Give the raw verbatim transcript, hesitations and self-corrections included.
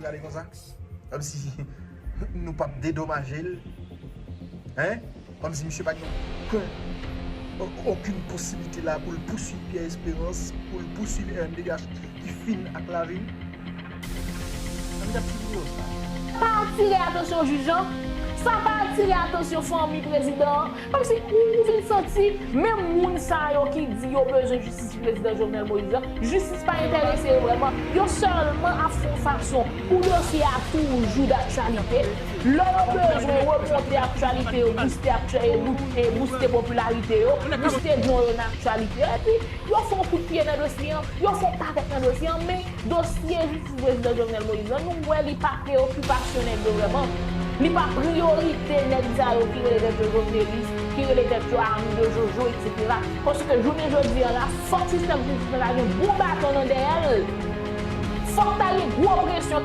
Gade konsa. Kòmsi nou p ap dedomaje l. Hein? Kòmsi misye pa gen okenn, o- okenn posiblite la pou l pouswiv Pierre Espérance, pou l pouswiv R N D D H ki fin ak lavi l. Ann gad ti videyo sa. Pa atire atansyon jij lan. Sa pa atire atansyon fanmi prezidan an. Kòmsi ou, ou vin santi menm moun sa yo ki di yo bezwen jistis pou prezidan Jovenel Moïse la, jistis pa enterese yo vrèman. Yo sèlman ap fè yon fason pou dosye a toujou daktyalite. Lè yo bezwen remonte aktyalite yo, bouste aktyalite, bouste popilarite yo, bouste non yo nan aktyalite yo, epi yo fè yon kout pye nan dosye an, yo fè yon pakèt nan dosye an, men dosye jistis prezidan Jovenel Moïse lan, nou wè li pa preokipasyon nèg yo vrèman. Li pa priyorite nèg sa yo ki rele tèt yo jovenelis, ki rele tèt yo ami de Jojo, etsetera. Paske jounen jodi an la, fòk sistèm jistis la gen bon baton nan dèyè l. Fòk ta gen gwo presyon k